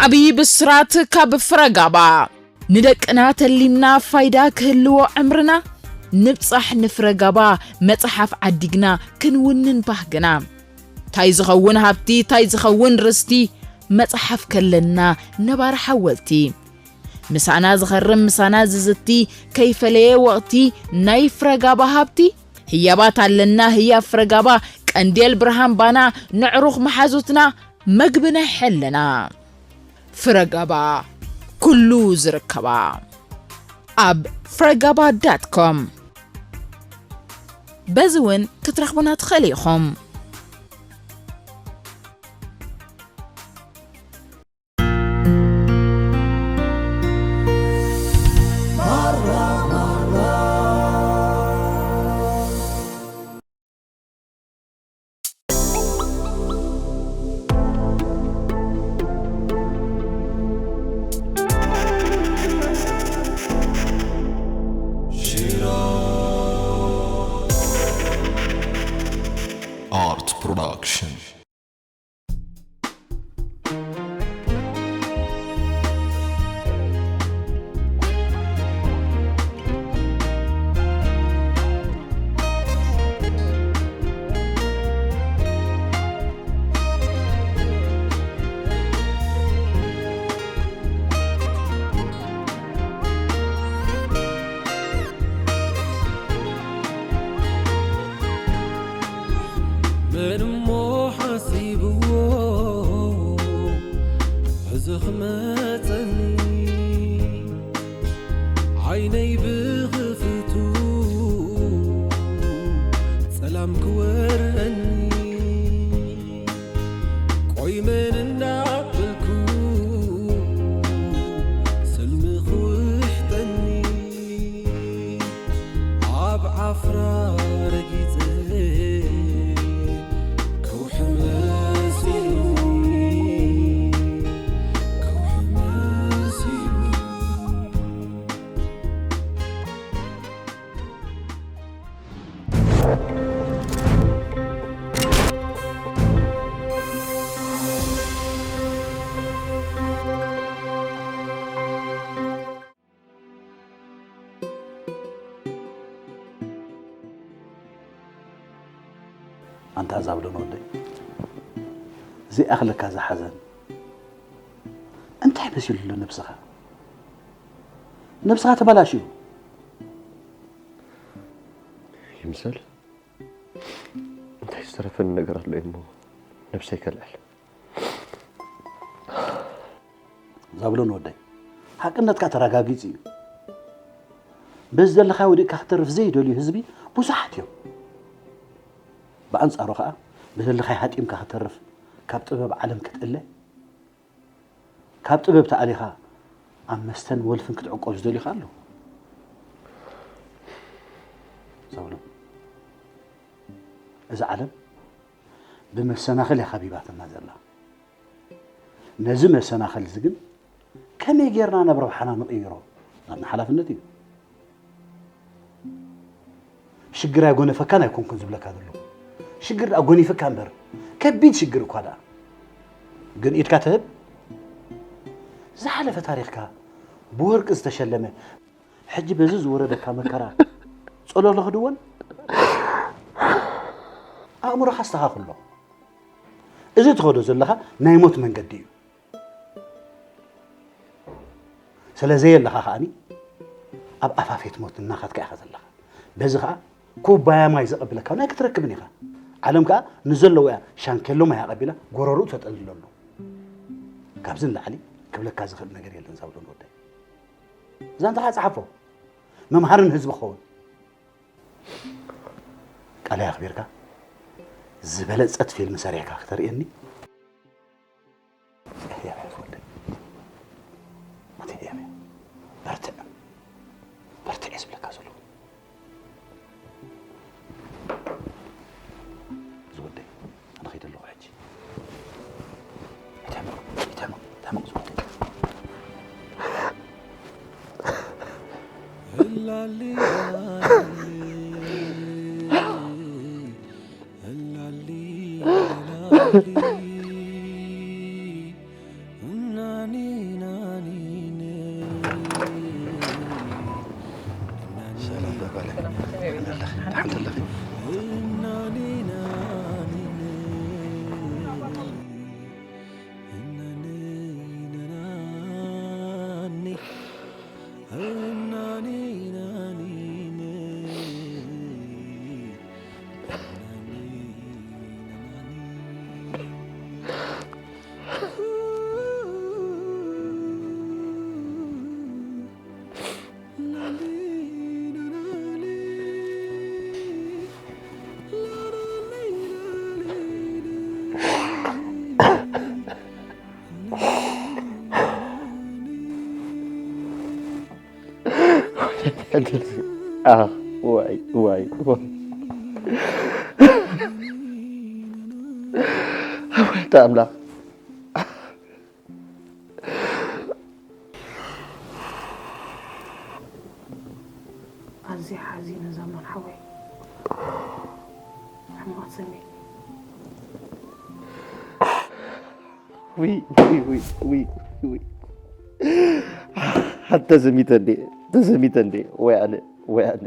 ዓብዪ ብስራት ካብ ፍረጋባ። ንደቅና ተሊምና ፋይዳ ክህልዎ ዕምርና፣ ንብጻሕ ንፍረጋባ መጽሓፍ ዓዲግና ክንውንን ባህግና። ታይ ዝኸውን ሃብቲ፣ ታይ ዝኸውን ርስቲ፣ መጽሓፍ ከለና ነባሪ ሓወልቲ። ምሳና ዝኸርም ምሳና ዝዝቲ፣ ከይፈለየ ወቕቲ ናይ ፍረጋባ ሃብቲ። ህያባት ኣለና ህያብ ፍረጋባ፣ ቀንዴል ብርሃን ባና፣ ንዕሩኽ መሓዙትና፣ መግቢ ናይ ሕልና። ፍረጋባ፣ ኩሉ ዝርከባ። ኣብ ፍረጋባ ዳት ኮም። በዚ እውን ክትረኽቡና ትኽእሉ ኢኹም። Art Production. መን እሞ ሓሲብዎ እዚ ክመጸኒ? ዓይነይ ብኽፍቱ ጸላም ክወርረኒ። ቆይ መን እንዳበልኩ ሰልሚ ክውሕጠኒ? ኣብ ዓፍራ ረጊጸ ከውሒ መሲሉኒ፣ ከውሒ መሲሉኒ። ኣንታ ዛብሎን ወደይ፣ ዘይኣኽለካ ዝሓዘን እንታይ መሲሉ ኣሎ ነብስኻ? ነብስኻ ተበላሽዩ። ይምሰል። እንታይ ዝተረፈኒ ነገር ኣሎ እሞ ነብሰይ ከልዕል? ዛብሎን ወደይ፣ ሓቅነትካ ተረጋጊጹ እዩ። በዚ ዘለኻዮ ወዲቕካ ክትተርፍ ዘይደልዩ ህዝቢ ብዙሓት እዮም። ብኣንጻሩ ኸኣ፣ ብዘለኻዮ ሃጢምካ ክትተርፍ፣ ካብ ጥበብ ዓለም ክትእለ፣ ካብ ጥበብ ተኣሊኻ ኣብ መስተን ወልፍን ክትዕቆብ ዝደልዩ ኸኣ ኣለዉ። ዛብሎን፣ እዛ ዓለም ብመሰናኽል እያ ከቢባትና ዘላ። ነዚ መሰናኽል እዚ ግን ከመይ ጌርና ናብ ረብሓና ንቕይሮ? ናትና ሓላፍነት እዩ። ሽግር ኣይጎነፈካን ኣይኮንኩን ዝብለካ ዘለኹ። ሽግር ደኣ ጎኒፍካ እምበር፣ ከቢድ ሽግር እኳ ደኣ። ግን ኢድካ ትህብ? ዝሓለፈ ታሪኽካ ብወርቂ ዝተሸለመ፣ ሕጂ በዚ ዝወረደካ መከራ ጸሎሎ ክድወል? ኣእምሮኻ ኣስተኻኽሎ። እዚ ትኸዶ ዘለኻ ናይ ሞት መንገዲ እዩ። ስለ ዘየለኻ ከኣኒ ኣብ ኣፋፌት ሞት እናኸድካ ኢኻ ዘለኻ። በዚ ኸኣ ኩባያ ማይ ዘቐብለካ ናይ ክትረክብን ኢኻ። ዓለም ከኣ ንዘለዎ እያ ሻንኬሎ ማይ ኣቐቢላ ጎረርኡ ተጠልለሉ። ካብዚ ንላዕሊ ክብለካ ዝኽእል ነገር የለን ዛብሎን ወደይ። ዛንታኻ ጸሓፎ። መምሃሪ ንህዝቢ ክኸውን። ቃለይ ኣኽቢርካ ዝበለጸት ፊልም ሰሪሕካ ክተርእየኒ? የሕያ ወደይ። ኣቲ የሕያ፣ በርትዕ። በርትዕ እየ ዝብለካ ዘለኹ። ዝወደይ፣ ኣነ ኸይደ ኣለኹ ሕጂ። ኣይትሕመቕ፣ ኣይትሕመቕ፣ ኣይትሕመቕ ዝወደይ። ህላሊ፣ ህላሊ፣ ህላሊ። ኣኽ፣ ዋይ፣ ዋይ፣ ዋይ። ኣወልተ ኣምላኽ። ኣዝየ ሓዚነ ዛማን ሓወይ። ሕማቕ ስምዒት። ውይ፣ ውይ፣ ውይ፣ ውይ፣ ውይ። ተሰሚተ እንዴ፣ ተሰሚተ እንዴ። ወይ ኣነ፣ ወይ ኣነ።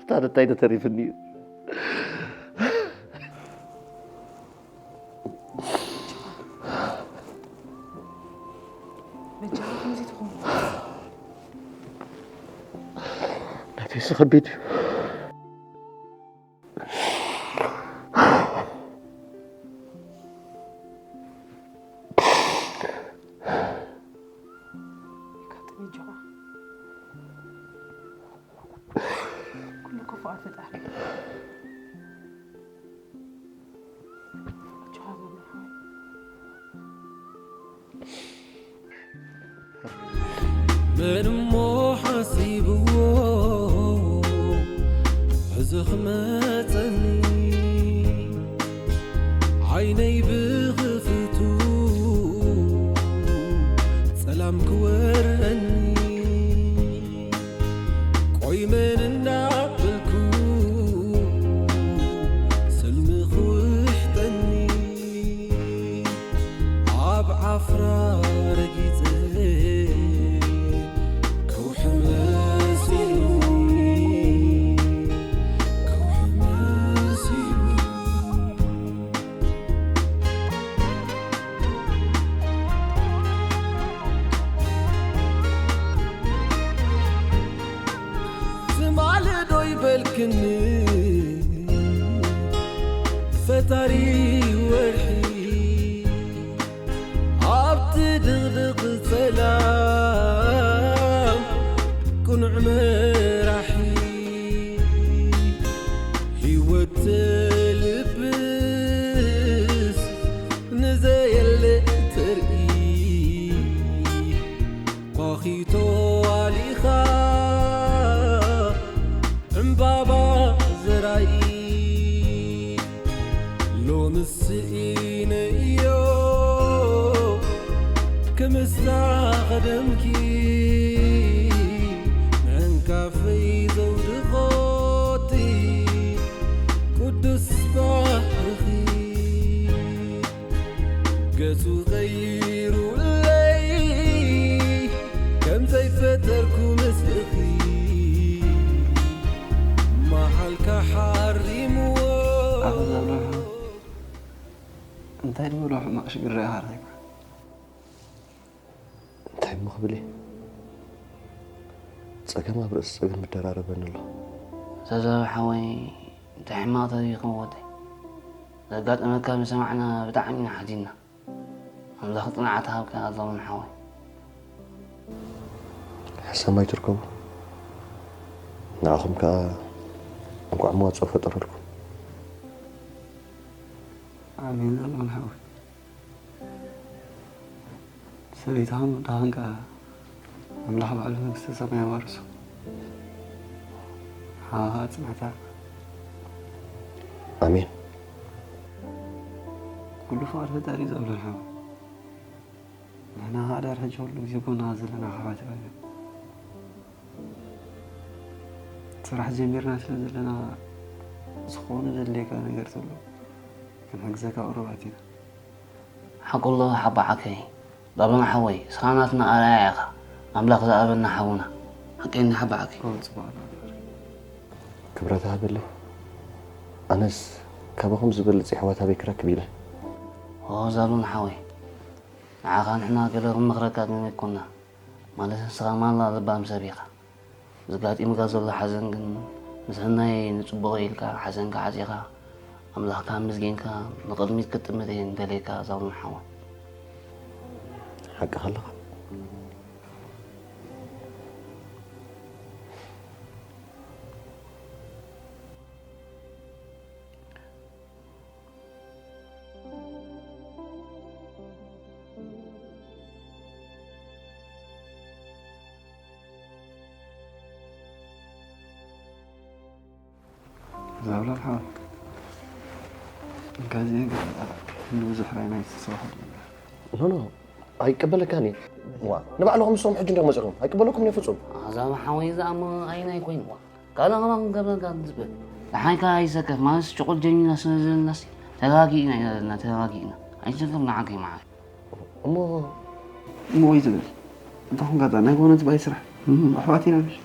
ታዲያ እንታይ ተሪፍኒ እዩ? በጃኻ ከምዚ ትኾን። ናተይሲ ከቢድ እዩ። ይካትም እጆኻ። ኩሉ ክፉኣት ፈጣሪ። እጆኻ ዘመን ሓወይ። መን እሞ ሓሲብዎ እዚ ክመጸኒ? ዓይነይ ብኽፍቱ ጸላም ክወረኒ። ቆይ መን እንዳበልኩ ስልሚ ክውሕጠኒ? ኣብ ዓፍራ ረጊጸ ከውሒ መሲሉኒ፣ ከውሒ መሲሉኒ። ትማሊ ዶ ይበልክኒ ፈጣሪ ወርሒ ኣብቲ ድቕድቕ ጸላም ቅኑዕ መራሒ ህይወት ትልብስ ንዘየለ ትርኢ ኳኺቶ ኣሊኻ ዕምባባ ዘራኢ ሎምስ ስኢነዮ ክምስታ ኸደምኪ ምዕንካፈይ ዘውድቖቲ ቅዱስ ባህርኺ ገጹ ቀይሩለይ ከም ዘይፈጠርኩ ምስልኺ መሓልካ ሓሪምዎ። ኣበዛ ብርሃ፣ እንታይ ዝበሎ ሕማቕ ሽግር ርኢኻ ረኺብካ? እንታይ እሞ ክብል እየ? ጸገም ኣብ ርእሲ ጸገም ይደራረበኒ ኣሎ። ዘዘበ ሓወይ፣ እንታይ ሕማቕ ተሪኽዎ ወደይ? ዘጋጠመካ ምስ ሰማዕና ብጣዕሚ ኢና ሓዚንና። ኣምላኽ ጽንዓት ይሃብካ ዞምን ሓወይ። ሕሰም ኣይትርከቡ። ንዓኹም ከኣ እንቋዕ መዋጽኦ ፈጠረልኩም። ኣሜን ዞምን ሓወይ። ሰበይትኻን ወድኻን ከኣ ኣምላኽ ባዕሉ መንግስተ ሰማይ የዋርሶም። ሓ-፣ ጽንዓታ። ኣሜን። ኩሉ ፍቓድ ፈጣሪ እዩ ዘብሎ ሓወይ። ንሕና ከኣ ዳር ሕጂ ኩሉ ግዜ ጎንኻ ዘለና ኣሕዋት ኢና። ስራሕ ጀሚርና ስለ ዘለና ዝኾነ ዘድልየካ ነገር ተሎ ክንሕግዘካ ቁሩባት ኢና። ሓቁሎ ሓባዓከይ ዳብሎን ሓወይ፣ ስኻ ናትና ኣርኣያ ኢኻ። ኣምላኽ ዝኣበና ሓውና። ሓቀይኒ ሓባዓከይ። ኦ፣ ጽቡቕ። ክብረት ሃበለይ። ኣነስ ካባኹም ዝበልጽ የሕዋት ኣበይ ክረክብ ኢለ። ኦ ዛብሎን ሓወይ፣ ንዓኻ ንሕና ገለ ክንመኽረካ ግን ኣይኮና። ማለት ንስኻ ማላ ለባም ሰብ ኢኻ። ዘጋጢምካ ዘሎ ሓዘን ግን ምስሕናይ ንጽቡቕ ኢልካ ሓዘንካ ዓጺኻ ኣምላኽካ ኣመስጊንካ ንቕድሚት ክትጥምት እየ ንደልየካ ዛብሎን ሓወይ። ሓቅኻ ኣለኻ። ዛብላ ሓወይ፣ እንካ እዚአን ግን ብዙሕ ራእይና ይተሰባሕሉ። ኖ ኖ፣ ኣይቀበለካን እየ። ዋ፣ ንባዕልኹም ንስኹም ሕጂ እንዲኹም መፂኹም። ኣይቀበለኩም እየ ፍጹም። ኣዛብ ሓወይ ዝኣሞ ኣይናይ ኮይንዋ ካልእ ኸማ ክንገብረልካ ዝብል ደሓይካ ኣይሰከፍ ማለት ጭቁል ጀሚና ስለ ዘለናሲ ተጋጊእና ኢና ዘለና ተጋጊእና ኣይሰከፍ ንዓከይ መዓል እሞ እሞ ወይ ዝብል እንታይ ኮንካ ዳ ናይ ጎነ ዝባይ ስራሕ ኣሕዋት ኢና ምሽ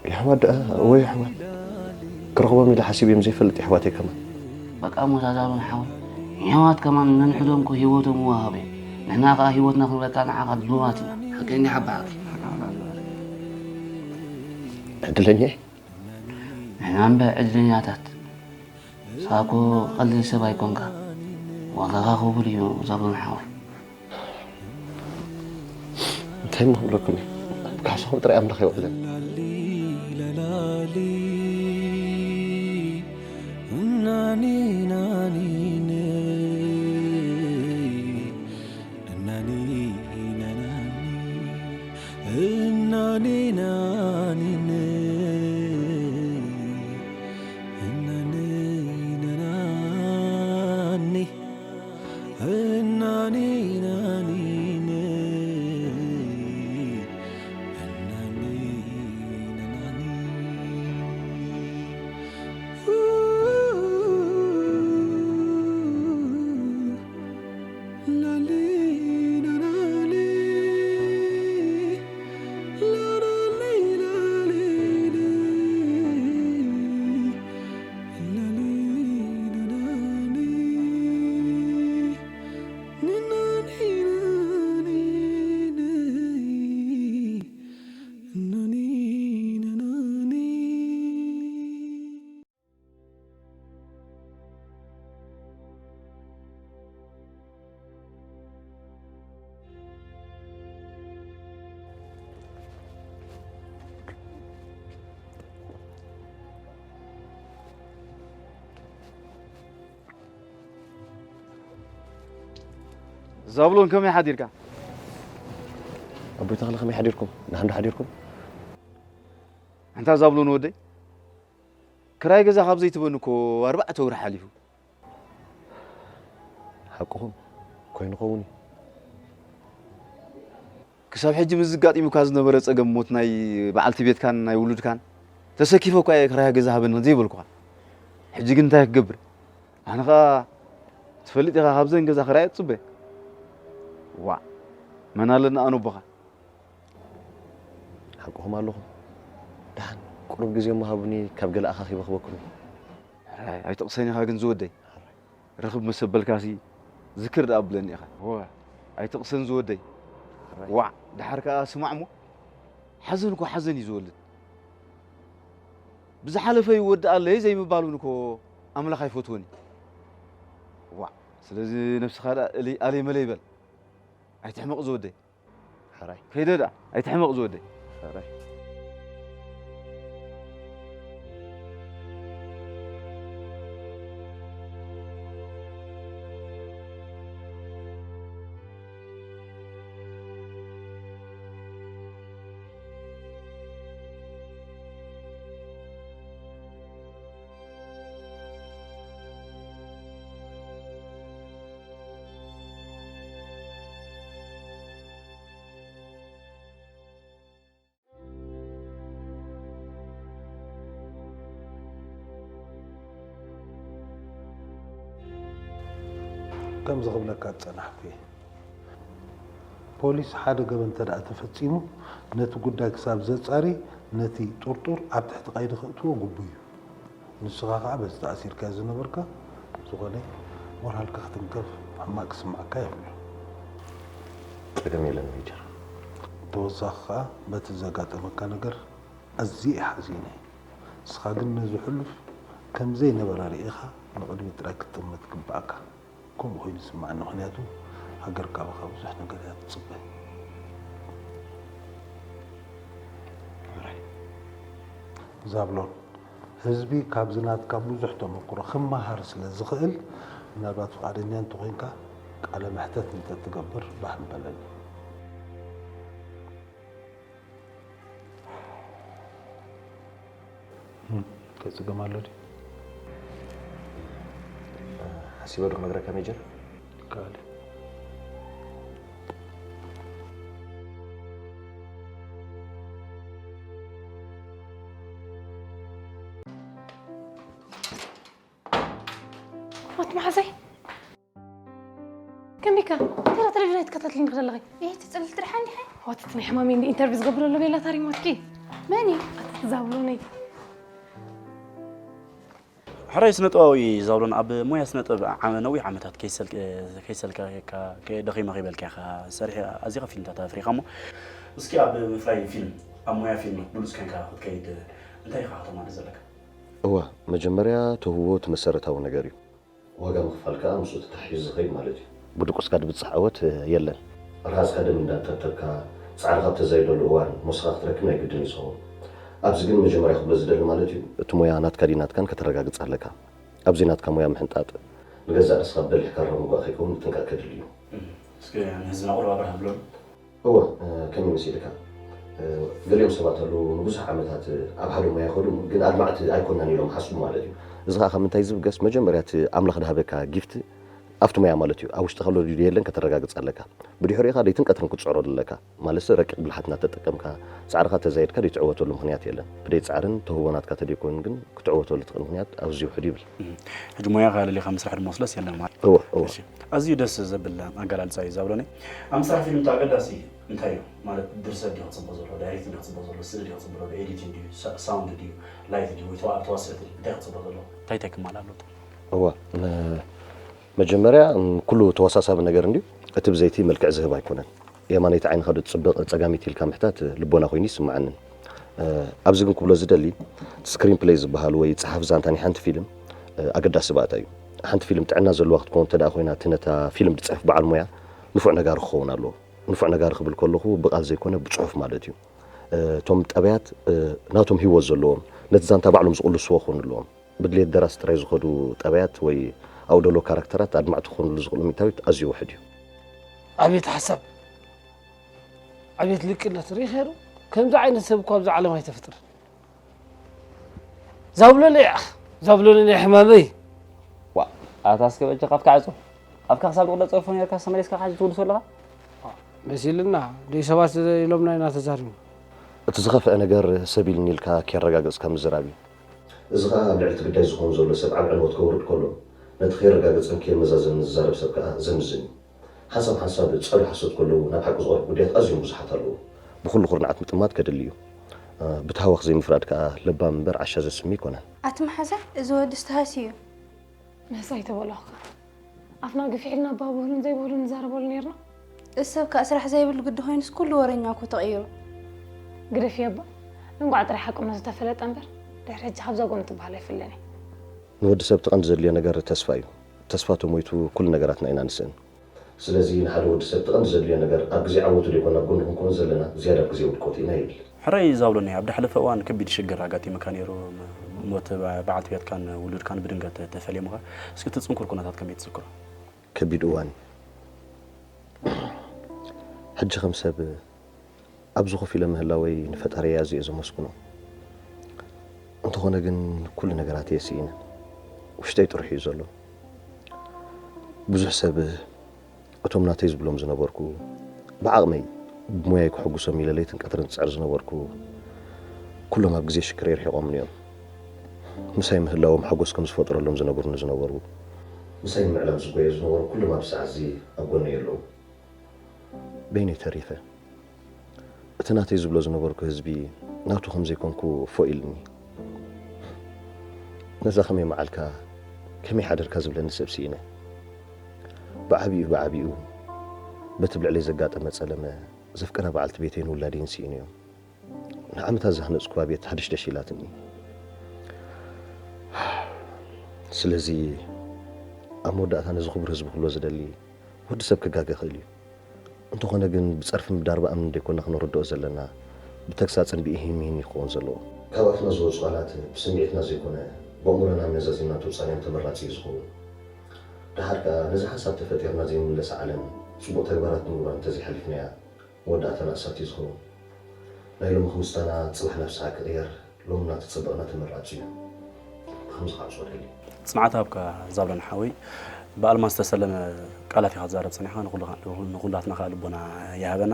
የሕዋት ደኣ ወይ ኣሕዋት ክረኽቦም ኢለ ሓሲብ እዮም ዘይፈልጥ የሕዋተይ ከማን በቃ እሞ ታዛብን ሓወይ የሕዋት ከማን ነንሕዶም እኮ ህይወቶም ይወሃቡ እዮም ንሕና ከዓ ህይወትና ክንበካ ንዓኻ ድሉዋት ኢና ሓቀኛ ሓባሓቂ ዕድለኛ ንሕና እምበ ዕድለኛታት ንስኻ እኮ ቀሊል ሰብ ኣይኮንካ ዋጋኻ ክቡር እዩ ዛብሎን ሓወይ እንታይ እሞ ክብለኩም እየ ኣብ ካሕሳኹም ጥራይ ኣምላኽ የውዕለን ዛብሎን ከመይ ሓዲርካ? ኣቦይ ተኽለ ከመይ ሓዲርኩም? ንሓንዱ ሓዲርኩም? ኣንታ ዛብሎን ወደይ ክራይ ገዛ ካብ ዘይትበኒ እኮ ኣርባዕተ ወርሒ ሓሊፉ። ሓቅኹም ኮይኑ ኸውን እዩ። ክሳብ ሕጂ ምስ ዝጋጢሙካ ዝነበረ ጸገም ሞት ናይ በዓልቲ ቤትካን ናይ ውሉድካን ተሰኪፈ እኳ እየ ክራይ ገዛ ሃበኒ ዘይበልኩኻ። ሕጂ ግን እንታይ ክገብር? ኣነ ኸኣ ትፈልጥ ኢኻ ካብዘን ገዛ ክራይ እጽበ። ዋእ መን ኣለና ኣነ ኣቦኻ። ሓቅኹም ኣለኹም። ደሓን ቁሩብ ግዜ እሞ ሃቡኒ ካብ ገለ ኣኻኺበ ክበኩም እየ። ሕራይ ኣይትቕሰን ኢኻ ግን ዝወደይ። ርኽብ መሰበልካሲ ዝክር ደኣ ብለኒ ኢኻ። እወ ኣይትቕሰን ዝወደይ። ዋዕ ደሓር ከኣ ስማዕ እሞ ሓዘን እኮ ሓዘን እዩ ዝወልድ። ብዝሓለፈ ይወድእ ኣለይ ዘይምባል እውን እኮ ኣምላኽ ኣይፈትዎን እዩ። ዋዕ ስለዚ ነብስኻ ደኣ እልይ ኣለይ መለይ በል። ኣይትሕመቕ ዝወደይ። ሕራይ። ከይደ ደኣ ኣይትሕመቕ ዝወደይ። ሕራይ። ከምዚ ክብለካ ዝጸናሕኩ እየ። ፖሊስ ሓደ ገበን እንተ ደኣ ተፈጺሙ፣ ነቲ ጉዳይ ክሳብ ዘጻሪ፣ ነቲ ጥርጡር ኣብ ትሕቲ ቀይዲ ከእትዎ ግቡእ እዩ። ንስኻ ከኣ በዚ ተኣሲርካዮ ዝነበርካ፣ ዝኾነ ሞራልካ ክትንከፍ፣ ሕማቕ ክስምዓካ የብሉን። ጸገም የለን ሜጀር። ተወሳኺ ከኣ በቲ ዘጋጠመካ ነገር ኣዝየ እየ ሓዚነ። ንስኻ ግን ነዚ ሕሉፍ ከም ዘይነበረ ርኢኻ ንቕድሚት ጥራይ ክትጥምት ይግብኣካ። ከምኡ ኮይኑ ይስምዓኒ፣ ምኽንያቱ ሃገር ካባኻ ብዙሕ ነገር እያ ትጽበ። ዛብሎን፣ ህዝቢ ካብዚ ናትካ ብዙሕ ተመክሮ ክመሃር ስለ ዝኽእል፣ ምናልባት ፍቓደኛ እንተኾይንካ ቃለ መሕተት እንተትገብር ባህ ምበለኒ። ከይጽገም ኣሎ ድዩ? ሓሲበ ዶ ክነግረካ ሜጀር? ይከኣል እዩ። ኣቲ መሓዘይ፣ ከመይካ? እንታይ ቴሌቪዥን ኣይትከታተልኒ ዘለኺ? እየ ትጽልል ትድሓን ዲኻ? ዋትት ናይ ሕማመይ እንዲ ኢንተርቪው ዝገብረሉ ቤላ ታሪሞትኪ። መን እዩ? ኣቲ ዛብሎነይ። ሕራይ ስነ ጥበባዊ ዛብሎን፣ ኣብ ሞያ ስነ ጥበብ ዓመ-፣ ነዊሕ ዓመታት ከይሰል-፣ ከይሰልከካ፣ ከ-፣ ደኺመ ከይበልካ ኢኻ ሰሪሕ-፣ ኣዚኻ ፊልምታት ኣፍሪኻ እሞ፣ እስኪ ኣብ ምፍራይ ፊልም፣ ኣብ ሞያ ፊልም ብሉጽ ኮንካ ክትከይድ እንታይ ኢኻ ከተማልእ ዘለካ? እወ፣ መጀመርያ ተውህቦ እቲ መሰረታዊ ነገር እዩ። ዋጋ ምኽፋል ከኣ ምስኡ ተተሓሒዙ ዝኸይድ ማለት እዩ። ብድቁስካ ድብጻሕ ዕወት የለን። ርሃጽካ ደም እንዳንጠብጠብካ፣ ጻዕርኻ ኣብ ተዛይደሉ እዋን ሞሳኻ ክትረክብ ናይ ግድን እዩ ዝኸውን። ኣብዚ ግን መጀመርያ ክብሎ ዝደሊ ማለት እዩ። እቲ ሞያ ናትካ ድዩ ናትካን ከተረጋግጽ ኣለካ። ኣብዚ ናትካ ሞያ ምሕንጣጥ። ንገዛእ ርእስኻ ብበሊሕ ካራ ምጓእ ከይከውን ምጥንቃቕ ከድሊ እዩ። እም፣ እስኪ ንህዝብና ቁሩብ ኣብርሃ ብሎን። እወ፣ እ፣ ከመይ መሲልካ? እ፣ ገሊኦም ሰባት ኣለዉ፣ ንብዙሕ ዓመታት፣ እ፣ ኣብ ሓደ ሞያ ይኸዱ፣ ግን ኣድማዕቲ ኣይኮናን ኢሎም ሓስቡ ማለት እዩ። እዚ ኸኣ ካብ ምንታይ ዝብገስ? መጀመርያ እቲ ኣምላኽ ዝሃበካ ጊፍት ኣብቲ ሞያ ማለት እዩ። ኣብ ውሽጥኻ ኣሎ ድዩ የለን ከተረጋግጽ ኣለካ። ብድሕሪኡ ኸኣ ለይትን ቀትርን ክትጽዕሮ ኣለካ። ማለትሲ ረቂቕ ብልሓት እናተጠቀምካ፣ ጻዕርኻ ተዛይድካ ዘይትዕወተሉ ምኽንያት የለን። ብደይ ጻዕርን ተውህቦ ናትካ ተደይኮይኑ ግን ክትዕወተሉ ትኽእል ምኽንያት ኣዝዩ ውሑድ ይብል። እም፣ ሕጂ ሞያኻ ኣለሊኻ ምስራሕ ድማ ስለስ የለን ማለት። እወ፣ እወ። እሺ፣ ኣዝዩ ደስ ዘብል ኣገላልጻ እዩ ዛብሎኒ። ኣብ ምስራሕ ፊልም እቲ ኣገዳሲ እንታይ እዩ? ማለት ድርሰት ድዩ ክጽቦ ዘሎ፣ ዳይሬክቲንግ ድዩ ክጽቦ ዘሎ፣ ስእሊ ድዩ ክጽቦ ዘሎ፣ ኤዲቲንግ ድዩ፣ ሳ-፣ ሳውንድ ድዩ፣ ላይት ድዩ፣ ወይ ተዋ-፣ ተዋስእቲ ድዩ፣ እንታይ ክጽቦ ዘሎ? እንታይ እንታይ ክማልእ ኣለዎ? እወ፣ መ-፣ መጀመርያ፣ እም፣ ኩሉ ተወሳሳቢ ነገር እንድዩ፣ እቲ ብዘይቲ መልክዕ ዝህብ ኣይኮነን። የማነይቲ ዓይንኻ ዶ ትጽብቕ፣ ጸጋመይቲ ኢልካ ምሕታት ልቦና ኮይኑ ይስምዓንን። እ፣ ኣብዚ ግን ክብሎ ዝደሊ፣ ስክሪን ፕለይ ዝበሃል ወይ ጸሓፊ ዛንታ ናይ ሓንቲ ፊልም፣ እ፣ ኣገዳሲ ባእታ እዩ። ሓንቲ ፊልም ጥዕና ዘለዋ ክትከውን እንተ ደኣ ኮይና፣ እቲ ነታ ፊልም ዝጽሕፍ በዓል ሞያ ንፉዕ ነጋሪ ክኸውን ኣለዎ። ንፉዕ ነጋሪ ክብል ከለኹ ብቓል ዘይኮነ ብጽሑፍ ማለት እዩ። እ፣ እቶም ጠበያት፣ እ፣ ናቶም ህይወት ዘለዎም፣ ነቲ ዛንታ ባዕሎም ዝቕልስዎ ክኾኑ ኣለዎም። ብድሌት ደራሲ ጥራይ ዝኸዱ ጠበያት ወይ ኣብኡ ደሎ ካራክተራት ኣድማዕቲ ክኾኑሉ ዝኽእሉ ሚእታዊት ኣዝዩ ውሑድ እዩ። ኣቤት ሓሳብ! ኣቤት ልቅነት! ሪኸ ዶ? ከምዚ ዓይነት ሰብ እኮ ኣብዚ ዓለም ኣይተፍጥርን። ዛብሎለይ፣ ዛብሎለይ ናይ ሕማመይ። ዋ፣ ኣታ እስከ በጃ ካብካ ዕጾ። ኣብካ ክሳብ ዝቕለጸ ፎን ጌርካ ተመሊስካ ሕጂ ትውድሶ ኣለኻ? መሲልና፣ ደይ ሰባት ኢሎምና ኢና ተዛሪቡ። እቲ ዝኸፍአ ነገር ሰብ ኢልኒ ኢልካ ከየረጋገጽካ ምዝራብ እዩ። እዚ ኸኣ ኣብ ልዕሊ እቲ ግዳይ ዝኾን ዘሎ ሰብ ዓቢ ዕንወት ከውርድ ከሎ፣ ነቲ ከየረጋገጸን ከየመዛዘንን ዝዛረብ ሰብ ከኣ ዘምዝን እዩ። ሓንሳብ ሓንሳብ ጸሉ ሓሶት ከለዉ ናብ ሓቂ ዝቐርቡ ጉዳያት ኣዝዮም ብዙሓት ኣለዉ። ብኹሉ ኩርናዓት ምጥማት ከድሊ እዩ። ብታህዋኽ ዘይምፍራድ ከኣ ለባም እምበር ዓሻ ዘስሚ ኣይኮነን። ኣቲ መሓዛ፣ እዚ ወድስ ተሃስዩ እዩ። ምህስ ኣይተበላኹካ። ኣፍና ግፊሕ ኢልና እባ ብብሉን ዘይብሉን ንዛረበሉ ኔርና። እዚ ሰብ ከኣ ስራሕ ዘይብሉ ግዲ ኮይኑስ ኩሉ ወረኛ እኮ ተቐይሩ። ግደፍዮ እባ። እንቋዕ ጥራይ ሓቅነቱ ተፈለጠ እምበር፣ ድሕሪ ሕጂ ካብዛ ጎኑ ትበሃል ኣይፍለን እየ። ንወዲ ሰብ እቲ ቀንዲ ዘድልዮ ነገር ተስፋ እዩ። ተስፋ ተሞይቱ ኩሉ ነገራትና ኢና ንስእን። ስለዚ ንሓደ ወዲ ሰብ እቲ ቀንዲ ዘድልዮ ነገር ኣብ ግዜ ዓወቱ ደይኮና ኣብ ጎኑ ክንከውን ዘለና ዝያዳ ኣብ ግዜ ውድቀቱ ኢና ይብል። ሕራይ ዛብሎኒ፣ ኣብ ዝሓለፈ እዋን ከቢድ ሽግር ኣጋጢሙካ ነይሩ፣ ም-፣ ሞት በ-፣ በዓልቲ ቤትካን ውሉድካን ብድንገት ተፈልዮምኻ። እስኪ እቲ ጽንኩር ኩነታት ከመይ ትዝክሮ? ከቢድ እዋን እዩ። ሕጂ ከም ሰብ ኣብዚ ኮፍ ኢለ ምህላወይ ንፈጣሪየይ ኣዝየ እየ ዘመስግኖ። እንተኾነ ግን ኩሉ ነገራተይ ስኢነ። ውሽጠይ ጥርሑ እዩ ዘሎ። ብዙሕ ሰብ እቶም ናተይ ዝብሎም ዝነበርኩ፣ ብዓቕመይ፣ ብሞያይ ክሕጉሶም ኢለ ለይትን ቀትርን ዝጽዕር ዝነበርኩ፣ ኩሎም ኣብ ግዜ ሽግረይ ርሒቖምኒ እዮም። ምሳይ ምህላዎም ሓጎስ ከም ዝፈጥረሎም ዝነግሩኒ ዝነበሩ፣ ምሳይ ንምዕላም ዝጎየ ዝነበሩ ኩሎም ኣብዚ ሰዓት እዚ ኣብ ጎነይ ኣለዉ። በይነይ ተሪፈ። እቲ ናተይ ዝብሎ ዝነበርኩ ህዝቢ ናቱ ከም ዘይኮንኩ ፎእ ኢሉኒ። ነዛ ከመይ መዓልካ፣ ከመይ ሓደርካ ዝብለኒ ሰብ ስኢነ። ብዓቢኡ ብዓቢኡ በቲ ኣብ ልዕለይ ዘጋጠመ ጸለመ ዘፍቅራ በዓልቲ ቤተይን ውላደይን ስኢነዮም። ንዓመታት ዝሃነጽኩዋ ቤት ሃደሽደሽ ኢላትኒ። ስለዚ ኣብ መወዳእታ ነዚ ክቡር ህዝቢ ክብሎ ዝደሊ፣ ወዲ ሰብ ክጋገ ይኽእል እዩ። እንተኾነ ግን ብጸርፍን ብዳርባ እምንን ደይኮና ክነረድኦ ዘለና፣ ብተግሳጽን ብኢሂን ምሂን እዩ ክኸውን ዘለዎ። ካብ ኣፍና ዝወጹ ቃላት ብስምዒትና ዘይኮነ ብኣእምሮና መዛዚምና እንተውጻእናዮም ተመራጺ እዩ ዝኸውን። ደሓር ከኣ ነዚ ሓንሳብ ተፈጢርና ዘይንምለሳ ዓለም ጽቡቕ ተግባራት ብምግባር እንተዘይሓሊፍናያ መወዳእታና እሳት እዩ ዝኸውን። ናይ ሎሚ ክውስታና ጽባሕ ናብ ሰሓቅ ክቕየር ሎሚ እናተጸበቕና ተመራጺ እዩ። ብኸምዚ ክዓጽዎ ደሊ። ጽንዓት ሃብካ ዛብሎን ሓወይ፣ ብኣልማዝ ዝተሰለመ ቃላት ኢኻ ትዛረብ ጸኒሕካ፣ ንኹሉ-፣ ንኹላትና ከኣ ልቦና ይሃበና።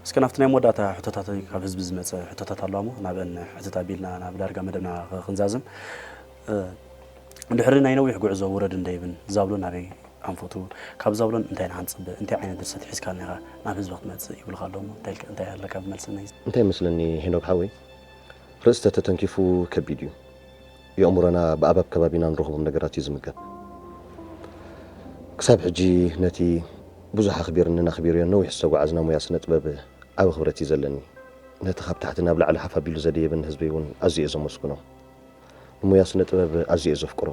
እስከ ናብቲ ናይ መወዳእታ ሕቶታት ካብ ህዝቢ ዝመጸ ሕቶታት ኣለዋ እሞ ናብአን ሕትት ኣቢልና ናብ ዳርጋ መደብና ክንዛዝም። እ፣ ድሕሪ ናይ ነዊሕ ጉዕዞ ውረድን ደይብን ዛብሎን ናበይ ኣንፈቱ? ካብ ዛብሎን እንታይ ኢና ክንጽበ? እንታይ ዓይነት ድርሰት ሒዝካልና ኢኻ ናብ ህዝቢ ክትመጽእ ይብሉኻ ኣለዉ እሞ እንታይ ኢልካ-፣ እንታይ ኣለካ ብመልሲ ናይ እንታይ ይመስለኒ ሄኖክ ሓወይ፣ ርእሲ ተተተንኪፉ ከቢድ እዩ። የእምሮና ብኣባብ ከባቢና ንረኽቦም ነገራት እዩ ዝምገብ። ክሳብ ሕጂ ነቲ ብዙሕ ኣኽቢርንን ኣኽቢርዮን ነዊሕ ዝተጓዓዝና ሙያ ስነ ጥበብ ዓቢ ክብረት እዩ ዘለኒ። ነቲ ካብ ታሕቲ ናብ ላዕሊ ሓፍ ኣቢሉ ዘደየበኒ ህዝበይ እውን ኣዝየ እየ ዘመስግኖ። ንሙያ ስነ ጥበብ ኣዝየ እየ ዘፍቅሮ።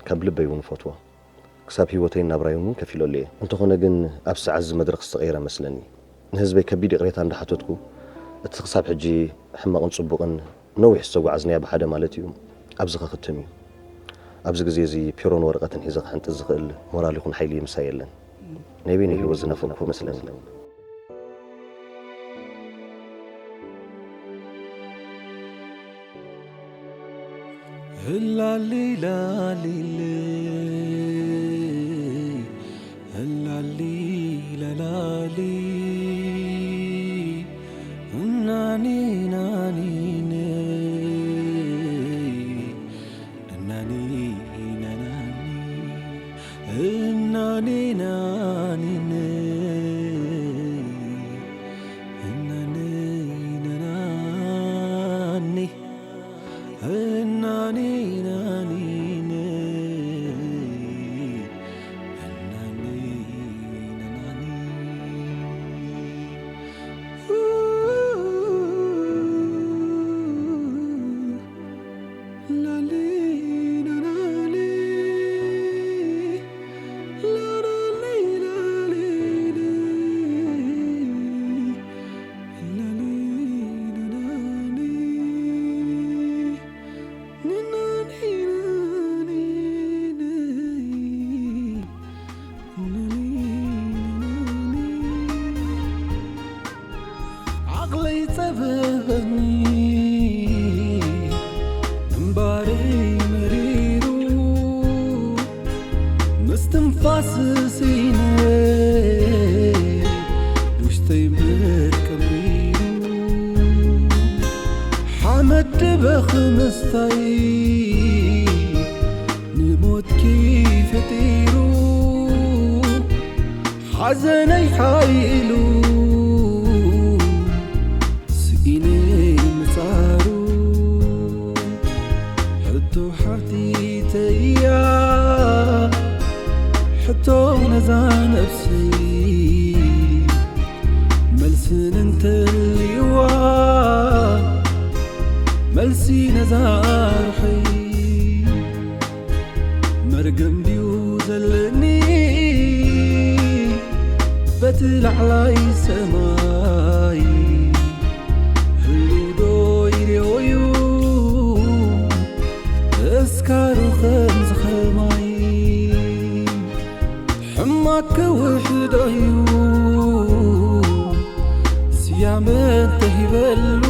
ካብ ልበይ እውን እፈትዎ። ክሳብ ህይወተይን ናብራይን እውን ከፊለሉ እየ። እንተኾነ ግን ኣብዚ ሰዓት እዚ መድረኽ ዝተቐየረ መስለኒ። ንህዝበይ ከቢድ ይቕሬታ እንዳሓተትኩ፣ እቲ ክሳብ ሕጂ ሕማቕን ጽቡቕን ነዊሕ ዝተጓዓዝናዮ ብሓደ ማለት እዩ፣ ኣብዚ ከኽትም እዩ። ኣብዚ ግዜ እዚ ፒሮን ወረቐትን ሒዘ ክሕንጥዝ ዝኽእል ሞራል ይኹን ሓይሊ ምሳይ የለን። ናይ በይነይ ህይወት ዝነፈግኩ መስለኒ። ህላሊ ላሊሊ፣ ህላሊ ላላሊ፣ እናኒ ናኒነ፣ እናኒ ናናኒ፣ እናኒ ናኒነ፣ እናኒ ናናኒ። ዓቕለይ ጸበበኒ እምባረይ መሪሩ ምስትንፋስ ስኢነ ውሽጠይ ምር ቀቢሩ ሓመድ ድበኽ ምስታይ ንሞትኪ ፈጢሩ ሓዘነይ ሓይሉ ስኢነ ምጻሩ ሕቶ ሓቲተያ ሕቶ ነዛ ነፍሲ መልስን እንተልይዋ መልሲ ነዛ ርሑይ መርገም ድዩ ዘለኒ በቲ ላዕላይ ሰማይ ህሉው ዶ ይርዮዩ ተስካሩ ከምዚ ከማይ ሕማቅ ክውሕዶ እዩ ስያመ እንተሂበሉ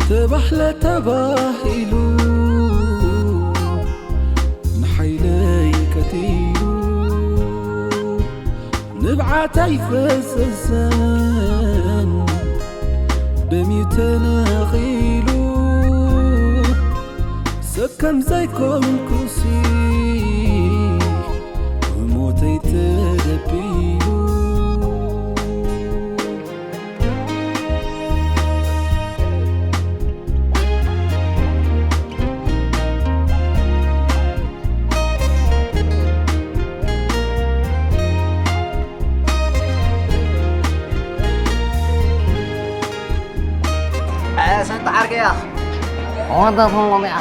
ተባህለ ተባሂሉ ንሓይለይ ቀቲሉ ንብዓት ኣይፈሰሰን ደምዩ ተነኺሉ ሰብ ከም ዘይኮንኩሲ ተደቢኡ ሰንት ዓርከይ ኣኽ። ወደ ፎንጎ ቢኣ።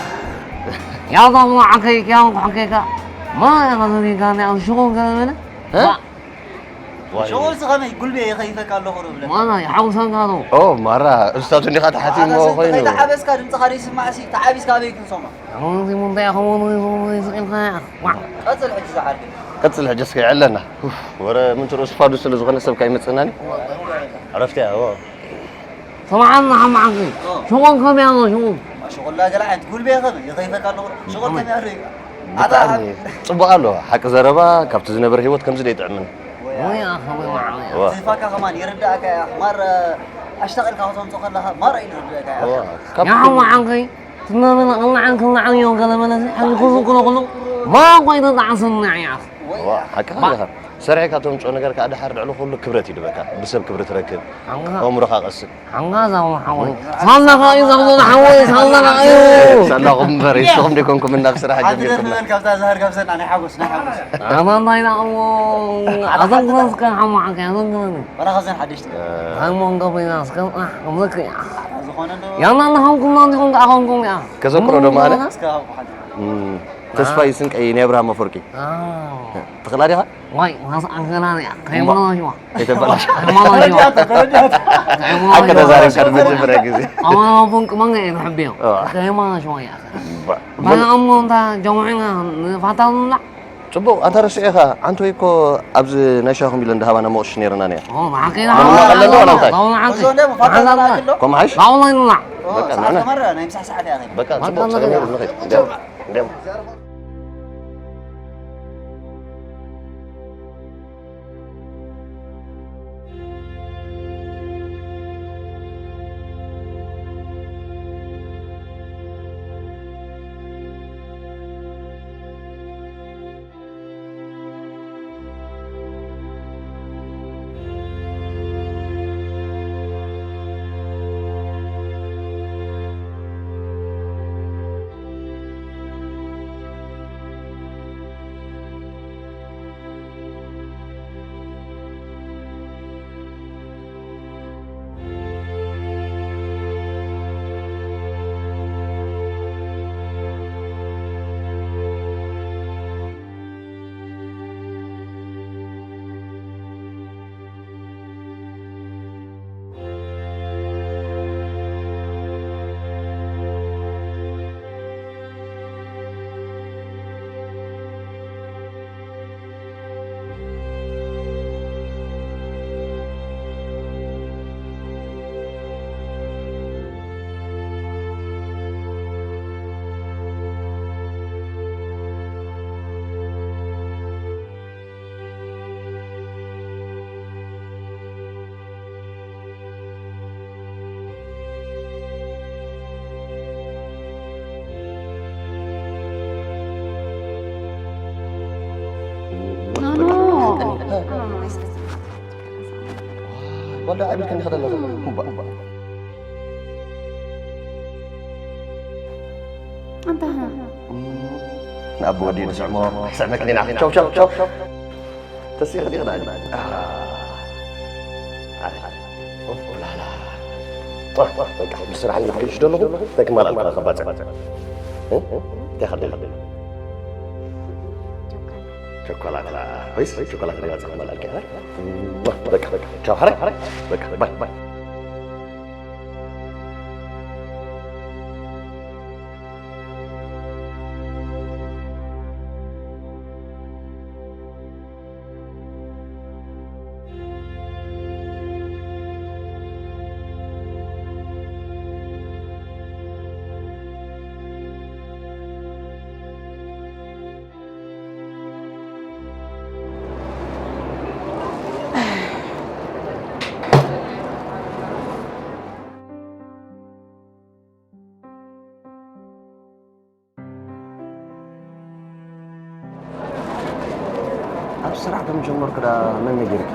ያው ዳሞ ዓርከይ ያው ዓርከይካ። ማ ያው ዳሞ ቢጋ ያው ሽጎ ገለ መለ። እ? ባ- ሽጎ እዚ ኸመይ ጉልቤ ይኸይፈካ ኣለኹ ዶ ብለካ። ማና ይሓውሰካ ዶ። ኦ፣ ማራ፣ እስታቱ እንዲኻ ተሓቲሞ ኣታ ሰንት ኮይኑ። ከይተዓበስካ ድምፅኻ ዶ ይስማዕ ሲ? ተዓቢስካ ኣበይ ክንሰምዖ? ኣሁን እዚ ሙንታይ ኣኸሞ ነው ይዞ ይስቂልካ። ዋ። ቀፅል ሕጂ ዝዓርከይ። ቀፅል ሕጂ እስከ ይዕለና። ኡፍ፣ ወረ ምን ትርእስ ፋዱ ስለ ዝኾነ ሰብ ካይመፅእናኒ። ዕረፍቲ እያ፣ እዎ። ስምዓና ሓማዓንከይ፣ ኦ። ሽቑል ከመይ ኣሎ ሽቑል? ሽቑል ዳገላ ዓይነት ጉልቤ ኸመይ ይኸይፈካ ኣለኹ። ሽቑል ከመይ ኣሎ እዩ? ኣታ ብጣዕሚ ጽቡቕ ኣሎ። ሓቂ ዘረባ ካብቲ ዝነበረ ህይወት ከምዚ ዶ ይጥዕምን? ወይ ኣኸ፣ ወይ ወዓው። ዋ። ዝፋካ ከማን ይርዳእካ እያ። ማር ኣሽታቒልካ ከተምጾ ከለኻ ማር እዩ ዝርዳእካ እያ። ዋ። ካብ ያ ሓማዓንከይ፣ ትናመና ቅላዕን ክላዕን እዮም ገለ መለ እዚ፣ ሕዚ ኩሉ ኩሉ ኩሉ፣ ማ ኮይነ ጣዕስና እያ። ዋ፣ ሓቅኻ ኢኻ። ሰሪሕካ ተምጽኦ ነገር ከኣ ድሓር ልዕሊ ኩሉ ክብረት እዩ ድበካ። ብሰብ ክብሪ ትረክብ። ሓቅኻ። ኣእምሮኻ ቀስን። ሓንጋዛ ሓወይ። ሳላኻ እዩ ዘኽብሩ ሓወይ፣ ሳላኻ እዩ። ሳላኹም እምበር፣ ንስኹም ዲኮንኩም ናብ ስራሕ ሓንቲ ደስ ጀሚርኩም። ዝበል ካብዛ ዝሃር ካብዘን ናይ ሓጎስ፣ ናይ ሓጎስ። ኣማን ባይና እሞ፣ ኣዘንግረን እስከ ሓማ ሓንከ፣ ኣዘንግረን። ወላ ካብዘን ሓደሽቲ። ሃይሞን ገበይና እስከ፣ ኣህ፣ እምልክ። ዝኾነ ዶ? ያና ናኹም ኩማ እንዲኹም ከኣ ኾንኩም ያ። ከዘክሮ ዶ ማለት? እስከ ሃብኩ ሓንቲ። እም፣ ተስፋይ ስንቀይ ናይ ኣብርሃም ኣፈወርቂ። ኣዎ። ትኽእላ ዲኻ? ዋይ፣ ማስ ኣንገላን ያ። ከይማኖ ሽዋ። ከይተበላሽ። ከይማኖ ሽዋ። ተረዲኣቶ፣ ተረዲኣቶ። ከይማኖ ሓቂ ሽዋ። ተዛሪብካ ንመጀመርያ ግዜ። ኣማን ኣቦን ቅመን እየ ንሕብዮ። ኣዎ። ከይማኖ ሽዋ ያ። ባ-፣ ባና ኣሞ እንታ ጀምዕና ንፋታ ንብላዕ። ጽቡቕ፣ ኣንታ ረሲዑ ኢኻ። ዓንቶይ እኮ ኣብዚ ናይ ሻኹም ኢለን ድሃባና መቕሽ ነይርና ነያ። ኦ፣ ብሓቂ ዳ-፣ ምንም ቀለል ዋላ እንታይ? ዳውና ዓንቶይ። እዞ እንደ ፋታ ንብላዕ ኣሎ? ከምሓሽ? ዳውና ንብላዕ። ኦ፣ በቃ፣ ሰዓት ንዕና። ተመረ፣ ናይ ምሳሕ ሰዓት እያ ኸይድ። በቃ፣ ፋታ ጽቡቕ፣ ንብላዕ። ጸሚሩ ንኸይድ። እንዲያው፣ እንዲያው። No, no. No, no, no, it's just not. ዋላ ኣቢልከኒ ከለለኹ። እባ፣ እባ። ኣንታ፣ ንኣቦ ወዲ ንስዕሞ፣ ክስዕመክኒ ኢና። ቻው፣ ቻው፣ ቻው። ተሲኺ ዲኺ ንዓይ? ኣህ። ኣይ። ኦፍ፣ ላላ። ኦፍ፣ ኦፍ፣ በቃ፣ ብስራሕ ንክይሽ ደለኹ፣ እንታይ ክማል ኣልካ ከባጽዕ? እ? እንታይ ከደሊ? ቸኮላታ። ወይስ ቸኮላታ ዲኻ ጽሕመላልኪ? በቃ፣ በቃ። ቻው፣ ሓራይ። በቃ፣ ባይ፣ ባይ። ኣብ ስራሕ ከም ጀመርኩ ዳ መን ነጊርኪ?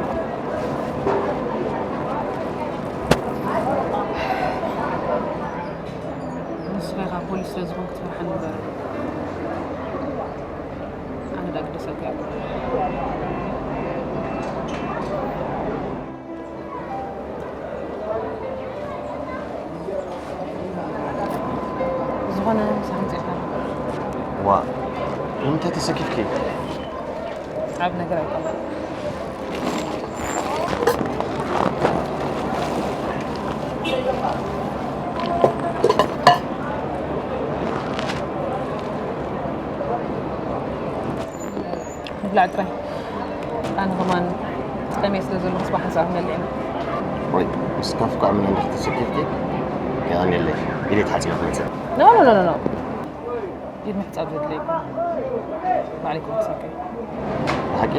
ንስኻ ኢኻ ፖሊስ ስለ ዝኾንኩ ትፈርሓኒ እምበር፣ ኣነ ዳ ግደሰካ እየ። ዝኾነ ምሳሕ ምፅእካ። ዋ፣ ንምንታይ ተሰኪፍኪ? ዓብ ነገር ኣይኮነን። ምብላዕ ጥራይ። ኣነ ከማን ጠምየ ስለ ዘለኹ፣ ጽባሕ ንሳዕ ክንበልዕ ኢና። ወይ፣ ምስ ካፍካ ምን እንድሕር ተሰኪፍኪ፣ የቐንየለይ። ኢደይ ተሓጺበ ክመጽእ። ኖ፣ ኖ፣ ኖ፣ ኖ፣ ኖ። ኢድ ምሕጻብ ዘድልይ። ባዕለይ ክወቅሰካ እየ። ብሓቂ?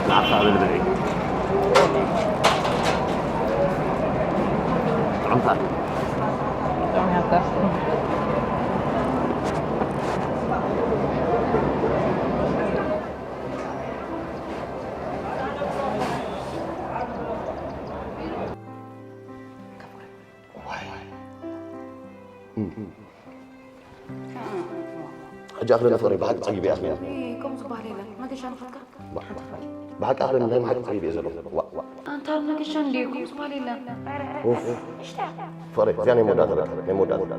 ንዓኻ ብልብል እየ። ጥዑምታ። ጥዑም ሃብታ። ዋይ። ሕጂ ኣኽለኒ ፍቕረይ፣ ብሓቂ ጸጊበ እየ ኣኽለኒ። ከምኡ ዝበሃል የለን። መገሻ ንኸድካ? ብሓቂ ኣኽለኒ፣ ናይ ብሓቂ ጸጊበ እየ ዘለኹ። ዋ፣ ዋ። ኣንታ መገሻ እንድዩ፣ ከምኡ ዝበሃል የለን። ኡፍ። ፍቕረይ፣ እዚኣ ናይ መወዳእታ በቃ፣ ናይ መወዳእታ።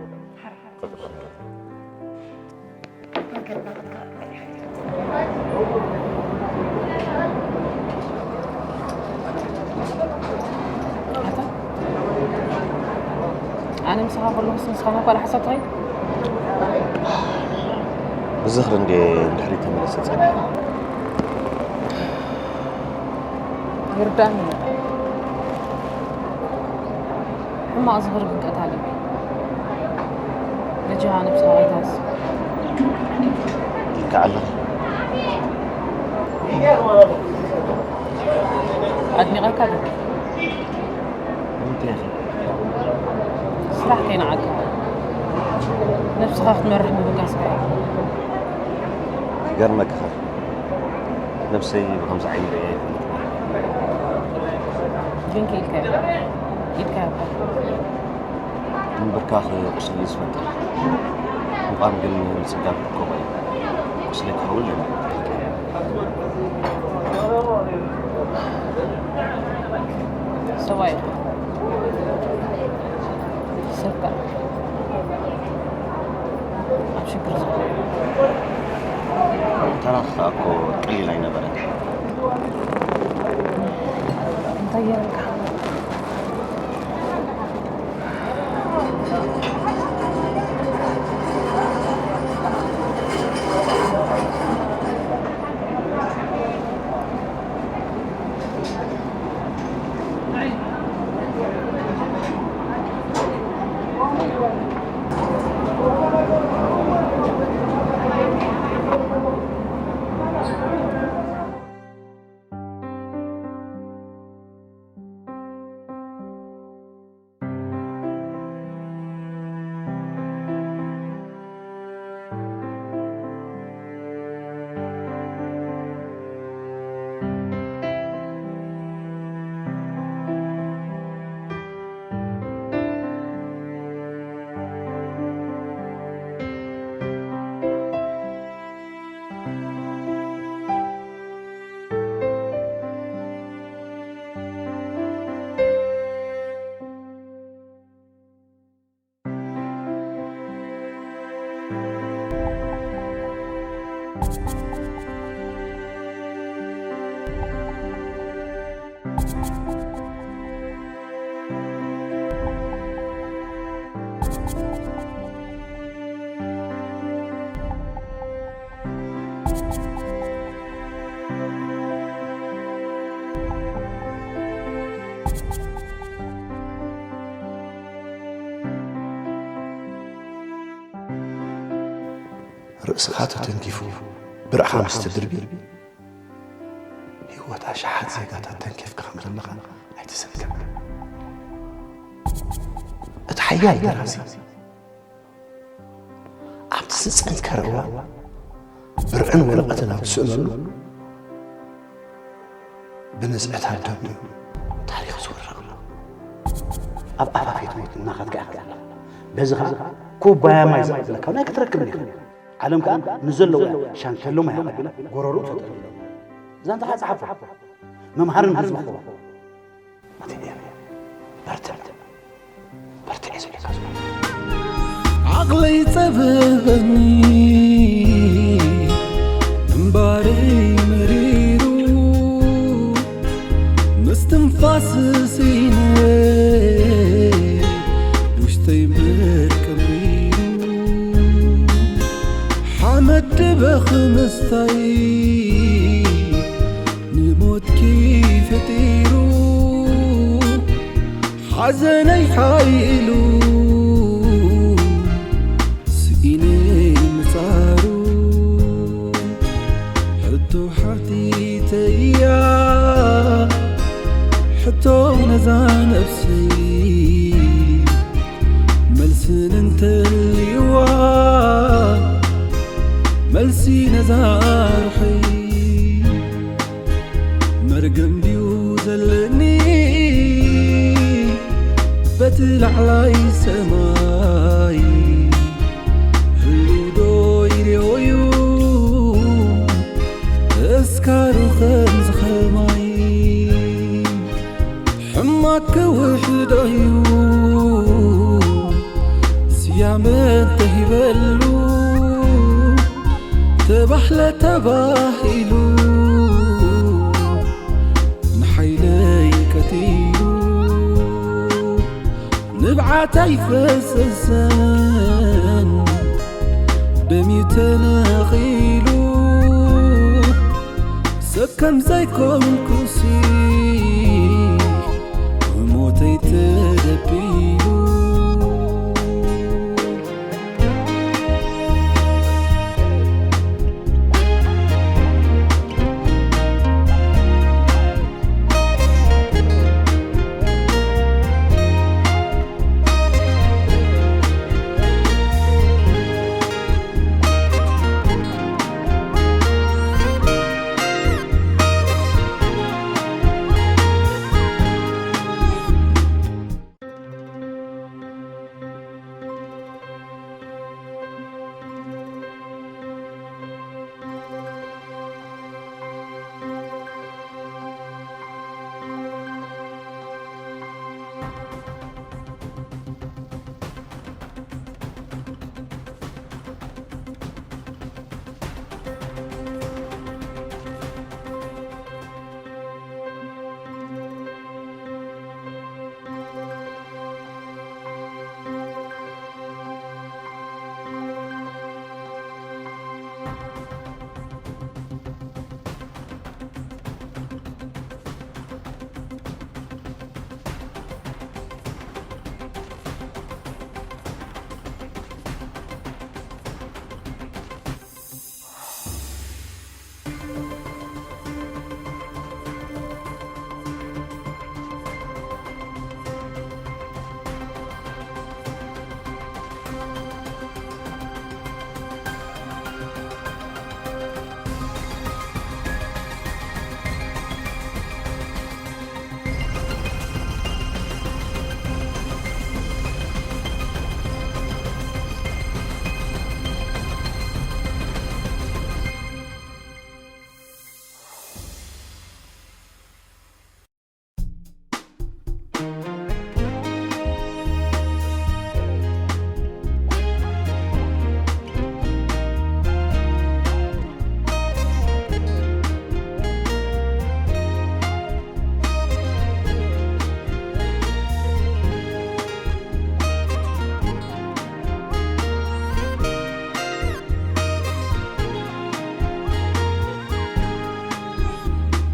ኣነ ምሳኻ ከለኹስ ንስኻ ናኳ ሓሳብ ትኸይድ? ብዝኽሪ እንዴ እንድሕሪ ተመለሰ ጸኒሐ። ይርዳእኒ። ሕማቕ ዝኽሪ ግን ቀታሊ እዩ። በጃኻ ነብስኻ ከይትሃሲ። ይከኣለኺ። ኣድኒቐካ ግን። ንምንታይ ኢኺ? ስራሕ ከይነዓካ። ነብስኻ ክትመርሕ ምብጋስካ እዩ። ይገርመካ። ነብሰይ ብኸምዚ ዓይኒ ርእየ ኣይፈልጥን። ግን ክኢልካዮ። ኢድካ ያባ። ምንብርካኽ ቁስሊ እዩ ዝፈጥር። ምቋም ግን ምጽጋብ ከምኡ እዩ። ቁስሊ ክኸውን ኣለዎ። ሰብኣይ ኢኻ። ሰብካ ኣብ ሽግር ዝኸውን። ተራኻ እኮ ቀሊል ኣይነበረን። እንታይ ገይረልካ? ርእስኻ ተተንኪፉ ብርዕኻ ምስ ትድርቢ፣ ህይወት ኣሽሓት ዜጋታት ተንኪፍካ ከም ዘለኻ ኣይትዘንግዕ። እቲ ሓያል ደራሲ ኣብቲ ዝጸንከረ እዋን ብርዕን ወረቐትን ኣብ ዝስእነሉ፣ ብንዝዕታት ደም እዩ ታሪኽ ዝውረቕ። ኣብ ኣፋፌት ሞት እናኸድካ ኢኻ ዘለኻ። በዚ ኸኣ ኩባያ ማይ ዝቐብለካ ናይ ክትረክብ ኢኻ። ዓለም ከኣ ንዘለዎ ሻንከሎ ማይ ኣቐቢላ ጎረርኡ ተጠልሎ። እዛ እንተ ኸኣ ጸሓፎ መምሃርን ህዝቢ ክዋ። ኣቲ ኤርምያ፣ በርትዕ፣ በርትዕ እየ ዝብለካ ዘለኹ። ዓቕለይ ጸበበኒ፣ እምባረይ መሪሩ፣ ምስትንፋስ ስኢነ፣ ውሽጠይ እምበር ቀቢሩ። ሓመድ ድበኽ ምስታይ፣ ንሞትኪ ፈጢሩ ሓዘነይ ሓይሉ ስኢነይ ምጻሩ። ሕቶ ሓቲተያ ሕቶ ነዛ ነፍሰይ መልስን እንተልይዋ መልሲ ነዛ ርሕይ መርገም ድዩ ዘለኒ በቲ ላዕላይ ሰማይ ህልው ዶ ይርዮዩ ተስካሩ ከምዚ ከማይ ሕማቅ ክውሕዶ እዩ ስያመ እንተሂበሉ ተባህለ ተባሂሉ ንሓይለይ ቀቲሉ ንብዓት ኣይፈሰሰን ደምዩ ተነኺሉ ሰብ ከም ዘይኮንኩሲ ሞተይ ተደቢሉ።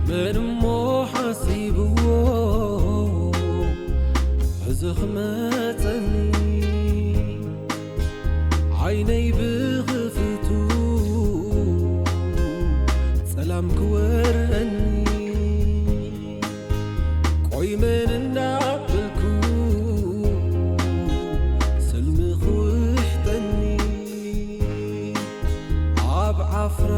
መን እሞ ሓሲብዎ ረኒ ቆይ መን እንዳበልኩ ሰልሚ ክውሕጠኒ ኣብ ዓፍራ